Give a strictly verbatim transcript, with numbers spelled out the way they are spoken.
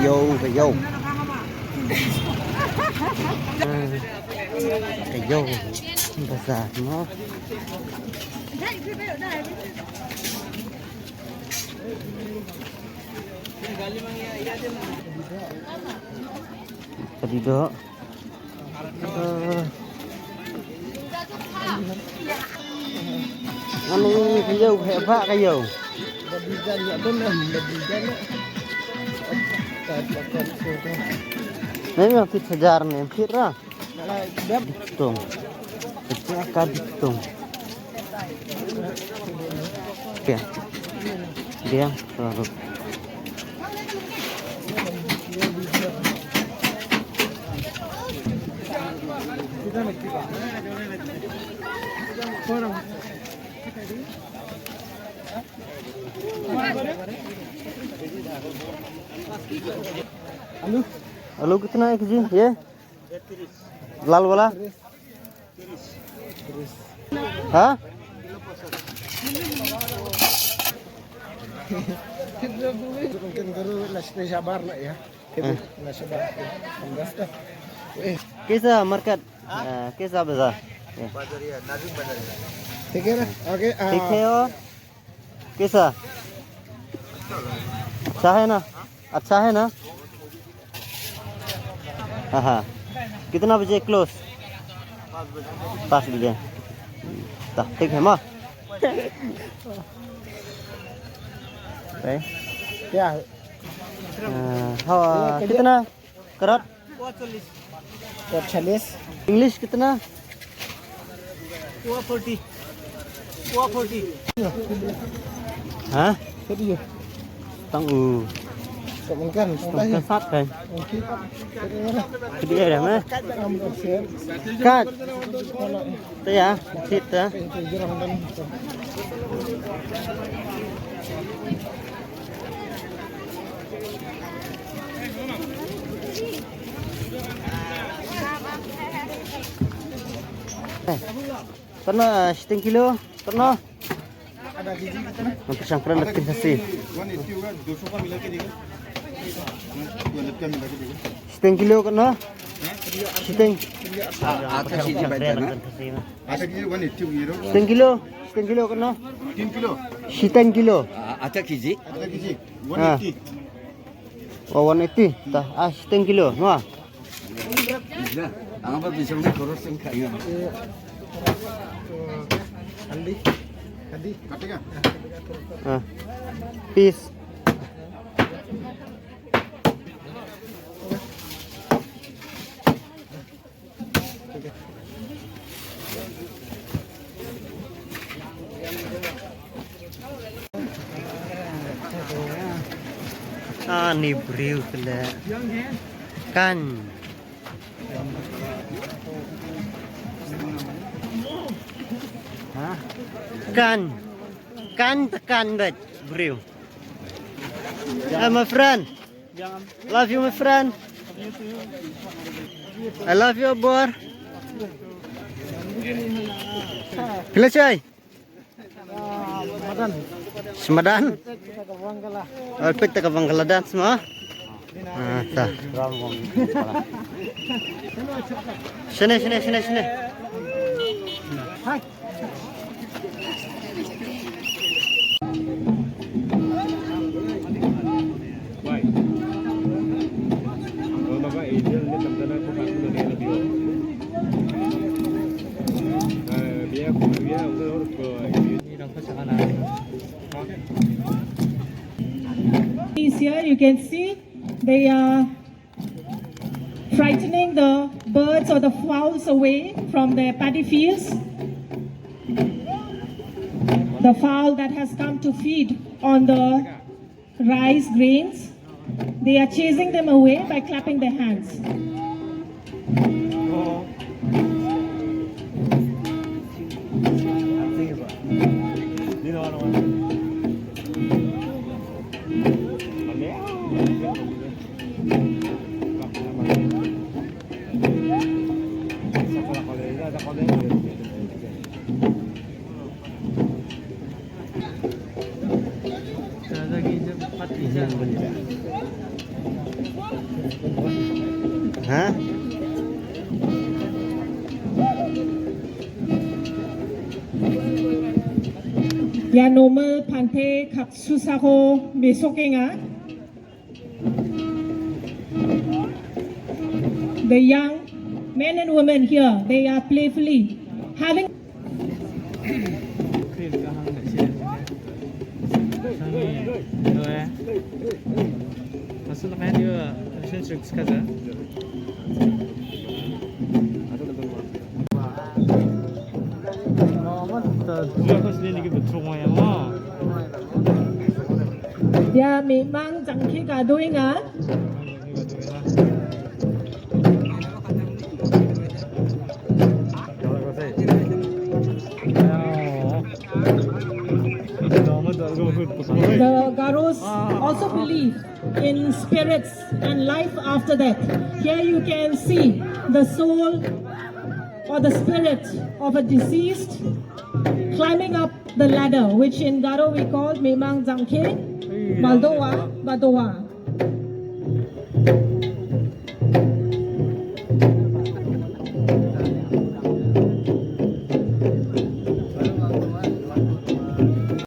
Yo, ka yo. Ah, ka yo. Bazaar mo. Ka di do. Ani ka yo, heh ba ka yo. Ni memang fit sejar ni, fit lah. Ditung. Ka ditung. Okey. Dia, selalu. आलू कितना है एक जी? ये लाल वाला? हाँ? Mungkin guru lah, supaya sabar nak ya. Kita lah sabar. Ambas dah. Eh, कैसा मार्केट? कैसा बाजार? बाजार ये नाजुक बाजार है। ठीक है ना? ओके, ठीक है। और कैसा? अच्छा है ना? अच्छा है ना? हाँ, हाँ। कितना बजे क्लोज? पाँच बजे। ता, ठीक है, माँ। क्या? हाँ, कितना? Carrot? Carrot चालीस। English कितना? Four forty. Four forty. हाँ? Tang u. Tang kan sat kan. Kedi dah meh. Kat. Te ya, sit te. Katno, shiteng kilo, katno? Ngan pyrshang kren da ka ktien Khasi. Shiteng kilo katno? Shiteng. आधा केजी बताया ना। Shiteng kilo, shiteng kilo katno? तीन किलो। Shiteng kilo. आधा केजी। आधा केजी। हाँ। One eighty. Oh, one eighty. Ta, ah, shiteng kilo, no? Ija, ang apa bisa ni kurus sing kaya. Andi, Andi. Katika? Ah. Peace. Ani briew kele. Kan. Kan. Kan tekan bet briew. Eh, my friend. Love you, my friend. I love you, Bor. Phi la shai? Smadan. Oh, peit ka bang ka la dance mo. Ah, ta. Shane, shane, shane, shane. Is here, you can see they are frightening the birds or the fowls away from their paddy fields. The fowl that has come to feed on the rice grains, they are chasing them away by clapping their hands. Ha? Ïa normal pante khat susa ko me sokenga. The young men and women here, they are playfully having Ïa, Mimang Jangki ka doing ah. The Garos also believe in spirits and life after death. Here you can see the soul or the spirit of a deceased climbing up the ladder, which in Garo we call Mimang Jangke Maldowa Badowa.